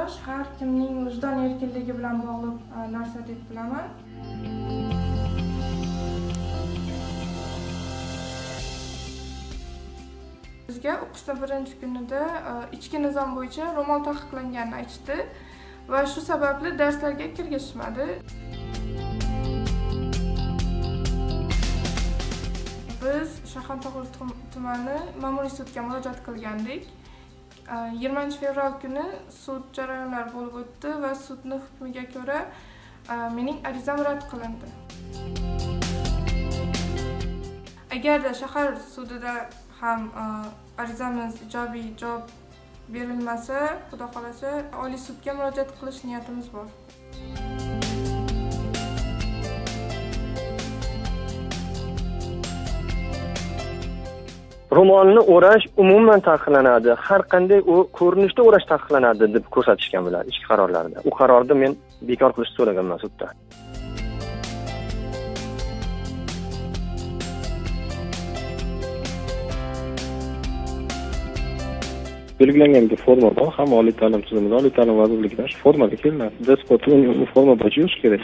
o'rash har kimning vijdon erkinligi bilan bog'liq narsa deb bilaman. Bizga o'qishda birinchi kunida ichki nizom bo'yicha ro'mol taqiqlanganini aytishdi va shu sababli darslarga kirgizishmadi. Biz Shayxontohur tumani ma'muriy sudga murojaat qilgandik. 20 fevral kuni sud jarayonlari bo'lib o'tdi va sudning hukmiga ko'ra mening arizam rad qilindi. Agarda shahar sudida ham arizamiz ijobiy javob berilmasa, Xudo xolasa, Oliy sudga murojaat qilish niyatimiz bor. Ro'molni o'rash umuman taqiqlanadi. Har qanday u ko'rinishda o'rash taqiqlanadi deb ko'rsatishgan bular ichki qarorlarida. U qarorni men bekor qilishni so'raganman sudda. Belgilangan bir forma bor, hamma oliy ta'lim tizimida, Oliy ta'lim vazirligidan shu formada kelinadi. Dress code forma bo'yicha yurish kerak.